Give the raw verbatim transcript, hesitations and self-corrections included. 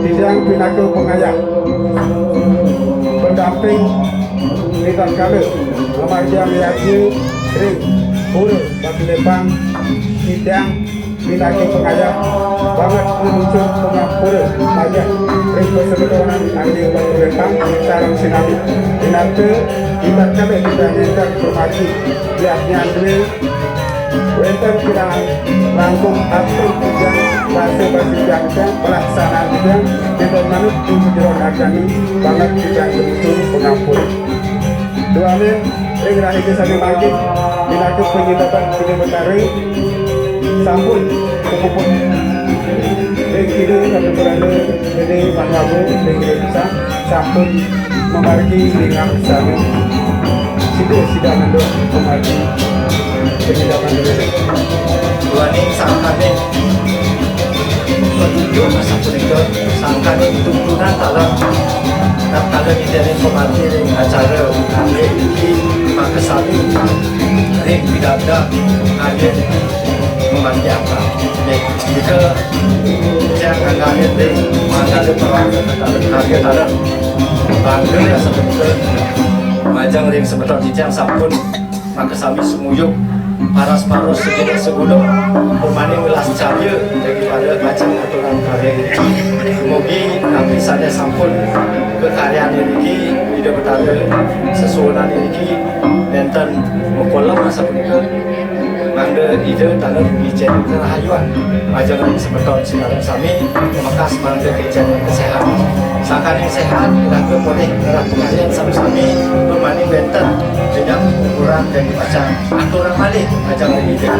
Titiang pinaka pangayah, pendamping, ritatkala ngamargiang yadnya ring Pura Batu Lepang, titiang pinaka pangayah banget ngeluncur pangampura majah ring pasemeton Angling Batu Lepang sareng sinami. Pinaka ritatkala kita nenten pamargi yadnya dué, wénten pidan langkung atur titiang basa-basi titiang pelaksanaan titiang, nénten manut ring sajeroning argané, banget titiang ngeluncur pangampura. Duaning ring rahina sané mangkin, pinaka panyembahan Ida Betara, sampun kapuput ring Ida Ratu Prana Gedé Mahaprabu ring Ida Sang, sampun mamargi ring aksana. Sida, sida nanduk pamargi ring Ida Betara. Duaning sangkaning Paduka asapunika, sangkaning tuntunan taler tatkala nyidayang pamargi ring acara nganggé niki makasami ring pidabdab nganggé niki mamargi akal. Nggih, nika titiang nganggé ring manggala pawangsa taler, nganggé taler. Bangga sapunika majeng ring semeton titiang sampun makasami sumuyup paras-paros sejenis segulung pemaning ngelas carya daripada majeng aturang karya niki. Dumugi napi sane sampun kakaryan niki, Ida Betara sesuunan niki nenten makolem asapunika. Mangda Ida taler ngicen karahayuan majeng ring semeton sinareng sami, lumekas mangda ngicen kesehatan. Sangkaning sehat, iraga polih ngrereh pangayan sami-sami, tur mani wenten jenjang ukuran dan dipacang aturang malih majeng ring Ida.